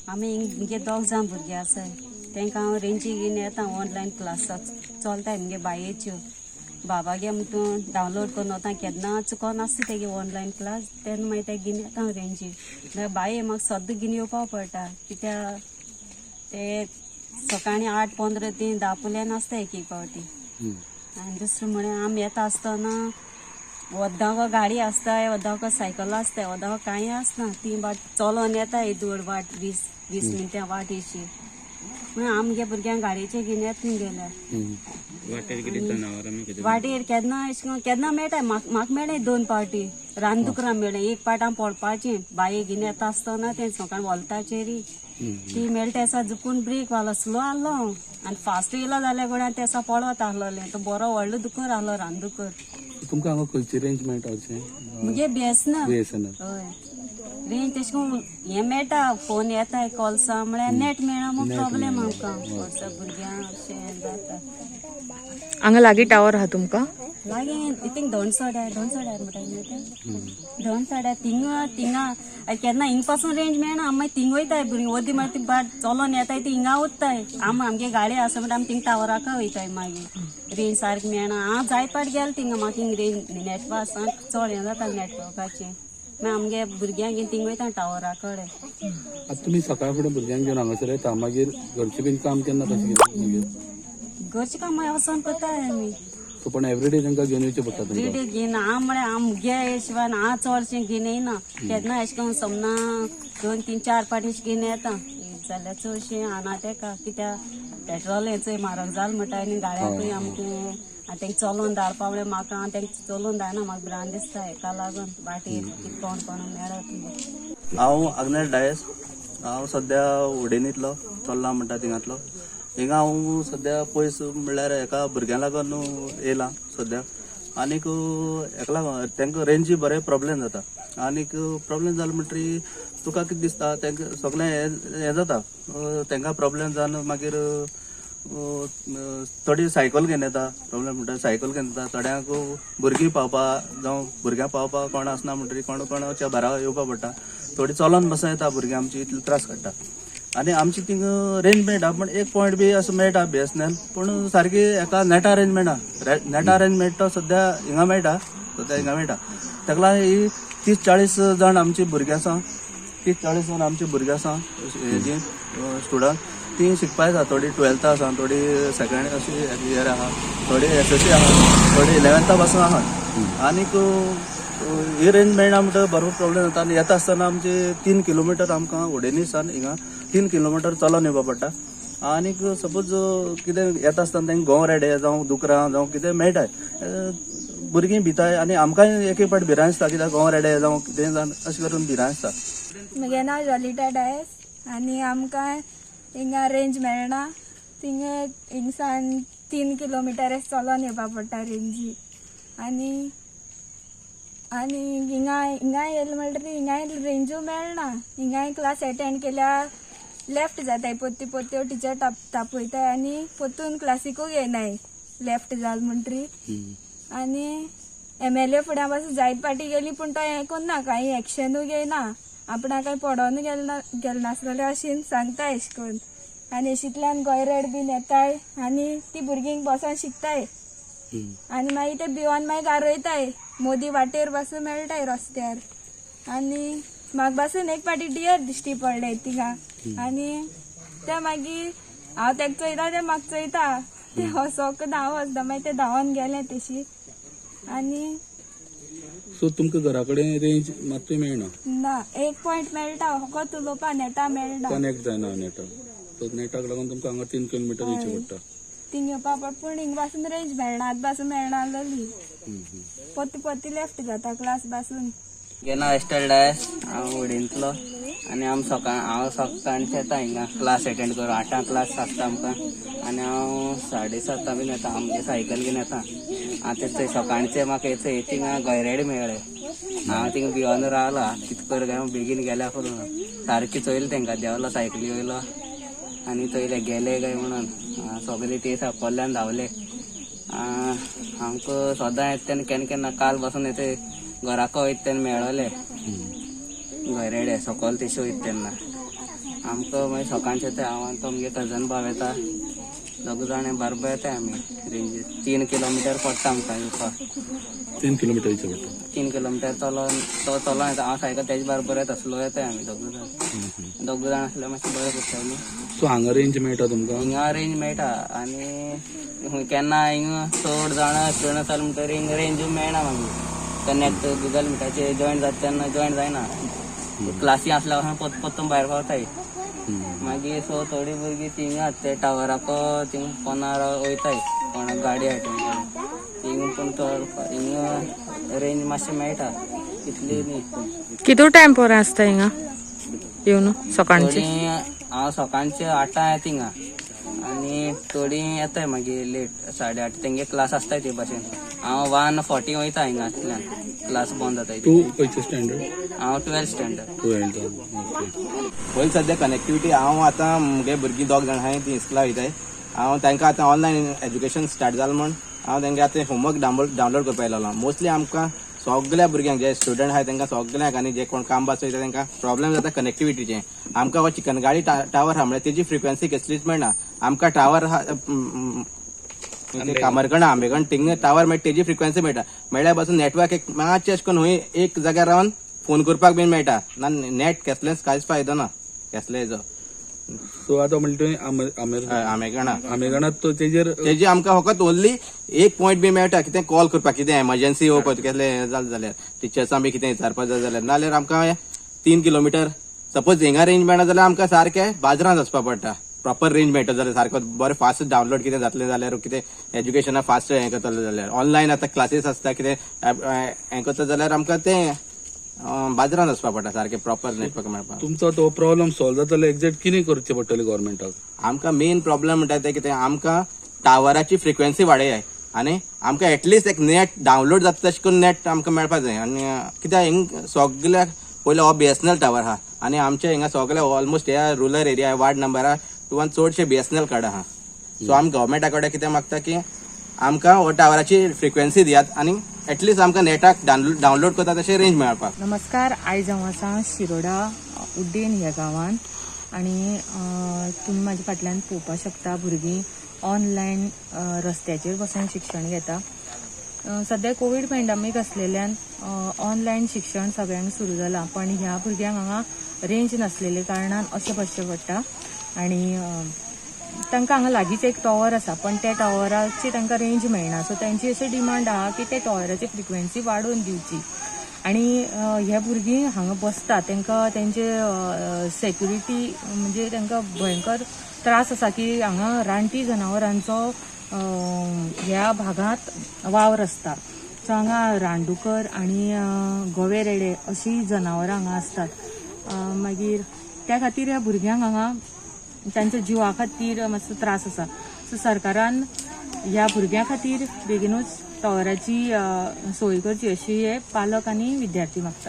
आमी मुगे 2 जाण भुरगीं आसाय, तांकां हांव रेंजी घेवन येता. ऑनलायन क्लास चलताय मुगे बायेच्यो, बाबागे तूं डावनलोड करून वता, केन्ना चुकोन आसता तेगे ऑनलायन क्लास, तेन्ना मागीर ते घेवन येता हांव रेंजी. बाये म्हाका सद्दां घेवन येवपाक पडटा, कित्याक ते सकाळीं 8:15 ते 10 पुल्यान आसता एक एक पावटी. आनी दुसरें म्हळ्यार आमी येता आसतना वद्दां गाडी आसता, वद्दां सायकल आसता, वद्दां कांय आसना, ती वाट चलोन येता येदोळ वाट 20 मिनटां वाट येशी. म्हणून आमगे भुरग्यांक गाडयेचे घेवन येत न्ही गेल्यार. वाटेर केन्ना अशें करून केन्ना मेळटा, म्हाका मेळ्ळें 2 पावटी रानदुकरां मेळ्ळें. एक पाट आमी पळपाचें बाये घेवन येता आसतना तें सकाळीं वोलताचेर ती मेळटा तेसा जुकून ब्रेक वालो स्लो आहलो हांव, आनी फास्ट येयलो जाल्यार गोड्या तेसा पळत आहलोलें. तो बरो व्हडलो दुकर आहलो रानदुकर. तुमकां हांगा खंयची रेंज मेळटा अशें? मुगे BSNL. हय, रेंज तशें करून हें मेळटा, फोन येता कॉल्सां, म्हळ्यार नेट मेळना मग प्रॉब्लेम आमकां व्हडसा भुरग्यांक अशें जाता. हांगा लागीं टावर आहा तुमकां? लागीं थिंग दोनसोड्यार, दोनसोड्यार म्हणटा न्हू तें, दोनसोड्यार थिंगा थिंगा केन्ना हिंग पासून रेंज मेळना. आमी मागीर थिंग वयताय भुरगीं ओदी मागीर ती बाट चलोन येताय, ती हिंगा उत्ताय. आमी आमगे गाडी आसा म्हणटा आमी थिंग टावराक वयताय, मागीर रेंज सारकी मेळना. हांव जायत पाट गेलें थिंगा, म्हाका हिंग रेंज नेटवर्क आसा चड हें जाता नेटवर्काचें, मागीर आमगे भुरग्यांक घेवन थिंग वयता टावरा कडेन. आतां तुमी सकाळ फुडें भुरग्यांक घेवन हांगासर येता, मागीर घरचें बीन काम केन्ना कशें कितें? मागीर घरचें काम मागीर वचोन करताय आमी. सो पण एवरीडे तांकां घेवन येवचें पडटा तुमकां? एवरीडे घेवन हांव म्हळ्यार हांव मुगे हिशोबान हांव चडशें घेवन येयना, केन्ना अशें करून समना 2 3 4 पाटी अशें घेवन येता जाल्यार चडशें हांगा तेका, कित्याक पेट्रोल हें चोय म्हारग जालें म्हणटा आनी गाडयांकूय आमकां आनी तांकां चलोवन धाडपा म्हळ्यार म्हाका तांकां चलोवन धाडना, म्हाका भिरांत दिसता हेका लागून वाटेर कितें कोण कोण मेळत. हांव आग्नेल डायस, हांव सद्या उडेनींतलो चल्ला म्हणटा थिंगांतलो. हिंगा हांव सद्या पयस म्हणल्यार एका भुरग्यां लागून येयलां सद्या. आनीक हेका लागून तांकां रेंजी बरें प्रॉब्लेम जाता. आनीक प्रॉब्लेम जालो म्हणटरी तुका कितें दिसता, तांकां सगळें हें जाता, तांकां प्रॉब्लेम जावन मागीर थोडी सायकल घेवन येता, प्रॉब्लेम म्हणटा सायकल घेवन येता. थोड्यांक भुरगीं पावपा जावं भुरग्यांक पावपा कोण आसना म्हणटरी कोण कोणाच्या घरा येवपा पडटा, थोडी चलोन बसून येता भुरगीं आमची, इतले त्रास काडटा. आनी आमची थिंगा रेंज मेळटा, पूण एक पॉयंट बी असो मेळटा BSNL, पूण सारकी एका नेटा रेंज मेळना. नेटा रेंज मेळटा सद्या हिंगा मेळटा, सद्या हिंगा मेळटा. ताका लागून ही 30-40 जाण आमची भुरगीं आसा, 30-40 जाण आमची भुरगीं आसा हेजी स्टुडंट, ती शिकपा येता. थोडी 12th आसा, थोडी सेकंड अशी इयर आहा, थोडी SSC आहा, थोडी 11th पासून आहा. आनीक ही रेंज मेळना म्हणटकर भरपूर प्रॉब्लेम जाता. आनी येता आसतना आमचे 3 किलोमिटर आमकां उडेनी सावन हिंगा 3 किलोमिटर चलोन येवपा पडटा. आनीक सपोज कितें येता आसतना तांकां गोंव रेडे जावं दुकरां जावं कितें मेळटाय, भुरगीं भिताय आनी आमकांय एक एक पाट भिरांत दिसता, कित्याक गोंव रेडे जावं कितें जावन अशें करून भिरांत दिसता. म्हगेलें नांव जॉलिटा डायस आनी आमकां हिंगा रेंज मेळना. थिंगा हिंगसान 3 किलोमिटर चलोन येवपा पडटा रेंजी. आनी आनी हिंगा हिंगा येयलें म्हणटरी हिंगाय रेंजूय मेळना. हिंगाय क्लास एटेंड केल्यार लेफ्ट जाताय, पोत्ती पोत्त्यो टिचर तापयताय आनी पोत्तून क्लासिकूय येयनाय लेफ्ट जाल म्हणटरी. आनी MLA फुड्या पासून जायत पाटी गेली, पूण तो हें कोन्ना, कांय एक्शनूय घेयना, आपणा कांय पडोनूय गेल नासलेलें अशें सांगता एशें करून. आनी एशींतल्यान गोंयरेड बीन येताय आनी ती भुरगीं बसोन शिकताय आनी मागीर ते भिवन मागीर गारयताय, मोदी वाटेर पासून मेळटाय रस्त्यार. आनी म्हाका पासून एक पाटी डियर दिश्टी पडले थिंगा, आनी ते मागीर हांव तेका चोयता, ते म्हाका चोयता, ते हसोक हांव हसता, मागीर ते धांवन गेले तेशी. आनी सो तुमकां घरा कडेन रेंज मातूय मेळना? ना, एक पॉयंट मेळटा, फकत उलोवपा नेटा मेळटा, कनेक्ट जायना नेटाक. सो नेटाक लागून तुमकां हांगा 3 किलोमिटर येवचें पडटा. थिंग येवपा पडटा, पूण हिंग पासून रेंज मेळना, आतां पासून मेळना जाली, पोत्ती पोत्ती लेफ्ट जाता क्लास पासून. म्हगेलें नांव एस्टल डायस, हांव उडेंतलो आनी आम सकाळ हांव सकाळचें येता हिंगा क्लास एटेंड करूं. 8 क्लास आसता आमकां आनी हांव 7:30 बीन येता, आमगे सायकल घेवन येता. आतां थंय सकाळचें म्हाका थंय थिंगा गोंयरेड मेळ्ळे, हांव थिंगा भिवन रावलो, कितें करूं काय बेगीन गेल्या करून सारकें चोयलें तांकां, देंवलो सायकली वयलो आनी चोयले गेले काय म्हणून, सगळे ते कोल्ल्यान धांवले. आमकां सदां येता तेन्ना केन्ना केन्ना काल बसून येता घराक वयता तेन्ना मेळोले. घरेडे सकयल तेशे वयता तेन्ना आमकां मागीर सकाळचें येता. हांव आनी तो मुगे कजन भाव येता, दोग जाण बारबर येताय आमी रेंजी. 3 किलोमिटर पडटा आमकां येवपाक. 3 किलोमिटर येवचें पडटा. 3 किलोमिटर चलोन तो चलोन येता, हांव सायकल तेजे बारबर येता, स्लो येताय आमी दोग जाण. दोग जाण आसल्यार मातशें बरें पडटा न्ही. सो हांगा रेंज मेळटा तुमकां? हिंगा रेंज मेळटा आनी खंय केन्ना हिंगा चड जाणां स्टुडंट आसले म्हणटकीर हिंगा रेंजूय मेळना. मागीर कनेक्ट गुगल मिटाचेर जॉयन जाता तेन्ना जॉयन जायना. क्लासी आसल्या पासून परतून भायर पावताय मागीर. सो थोडीं भुरगीं थिंगा ते टावराको थिंग फोनार वयताय, कोणाक गाडी हाडटा थिंग. पूण तो हिंगा रेंज मातशें मेळटा तितली न्ही. कितू टायम पोरां आसता हिंगा येवन सकाळचे? थोडीं हांव सकाळचे 8 येता हिंगा आनी थोडीं येताय मागीर लेट 8:30 तेंगे क्लास आसताय ते भाशेन. हांव 1:40 वयता हिंगांतल्यान, क्लास बंद जाता. तूं खंयचे स्टँडर्ड? हांव 12 स्टँडर्ड. 12th, okay. पयलीं सद्या कनेक्टिविटी हांव आतां मुगे भुरगीं दोग जाण आहाय, तीं इस्कुला वयताय. हांव तांकां आतां ऑनलायन एज्युकेशन स्टार्ट जालां म्हूण हांव तांकां आतां होमवर्क डावनलोड करपाक लागलो. मोस्टली आमकां सगल्या भुरग्यांक जे स्टुडंट आहाय तांकां सगल्यांक आनी जे कोण काम भास वयता तांकां प्रॉब्लेम जाता कनेक्टिविटीचे. आमकां हो चिकनगाडी टावर आहा म्हळ्यार तेजी फ्रिक्वेन्सी कसलीच मेळना आमकां. टावर कामरकण आंबेकण थिंग टावर मेळटा, तेजी फ्रिक्वेन्सी मेळटा. मेळ्ळ्या पासून नेटवर्क एक मातशें अशें करून खंय एक जाग्यार रावन फोन करपाक बीन मेळटा ना. नेट कसलेंच कांयच फायदो ना कसले हेजो. सो आतां म्हणटा तुवें आमेर आंबेकणा. आमेगणात तो तेजेर तेजी आमकां फकत ओनली एक पॉयंट बी मेळटा कितें कॉल करपाक, कितें एमर्जन्सी येवपाक, कसलें हें जालें जाल्यार टिचर्सां बी कितें विचारपाक जाय जाल्यार. नाजाल्यार आमकां 3 किलोमिटर सपोज हिंगा रेंज मेळना जाल्यार आमकां सारकें बाजारांत वचपा पडटा. प्रॉपर रेंज मेळटा जाल्यार सारको बरें फास्ट डावनलोड कितें जातलें जाल्यार, कितें एज्युकेशना फास्ट हें करतलें जाल्यार, ऑनलायन आतां क्लासीस आसता कितें हें करता जाल्यार आमकां तें बाजारांत वचपा पडटा सारकें प्रॉपर नेटवर्क मेळपाक. तुमचो तो प्रॉब्लम सॉल्व जातलो एक्झॅक्ट कितें करचें पडटलें गव्हर्मेंटाक? आमकां मेन प्रॉब्लम म्हणटा ते कितें, आमकां टावराची फ्रिक्वेन्सी वाडयाय आनी आमकां एटलिस्ट एक नेट डावनलोड जाता तशें करून नेट आमकां मेळपाक जाय. आनी कित्याक हिंग सगल्याक पयलीं हो बीएसएनएल टावर आहा आनी आमच्या हिंगा सगळे ऑलमोस्ट ह्या रुरल एरिया वार्ड नंबरा 2 चडशे बीएसएनएल कार्ड आहा. सो आमी गव्हर्मेंटा कडेन कितें मागता की आमकां हो टावराची फ्रिक्वेन्सी दियात आनी एटलिस्ट आमकां नेटाक डावनलोड करता तशें रेंज मेळपाक. नमस्कार, आयज हांव आसा शिरोडा उड्डेन ह्या गांवान आनी तुमी म्हाज्या फाटल्यान पळोवपाक शकता, भुरगीं ऑनलायन रस्त्याचेर बसून शिक्षण घेता. सद्या कोवीड पेंडमीक आसलेल्यान ऑनलायन शिक्षण सगळ्यांक सुरू जालां, पण ह्या भुरग्यांक हांगा रेंज नासलेले कारणान अशें बसचें पडटा. आनी तांकां हांगा लागींच एक टॉवर आसा, पण त्या टॉवराची तांकां रेंज मेळना. सो तांची अशी डिमांड आहा की त्या टॉवराची फ्रिक्वेन्सी वाडोवन दिवची. आनी हे भुरगीं हांगा बसता तांकां तेंचे सेक्युरिटी म्हणजे तांकां भयंकर त्रास आसा की हांगा रानटी जनावरांचो ह्या भागांत वावर आसता. सो हांगा रानडुकर आनी गवे रेडे अशीं जनावरां हांगा आसतात. मागीर त्या खातीर ह्या भुरग्यांक हांगा तांच्या जिवा खातीर मातसो त्रास आसा. सो सरकारान ह्या भुरग्यां खातीर बेगीनूच टॉवराची सोय करची अशी हे पालक आनी विद्यार्थी मागतात.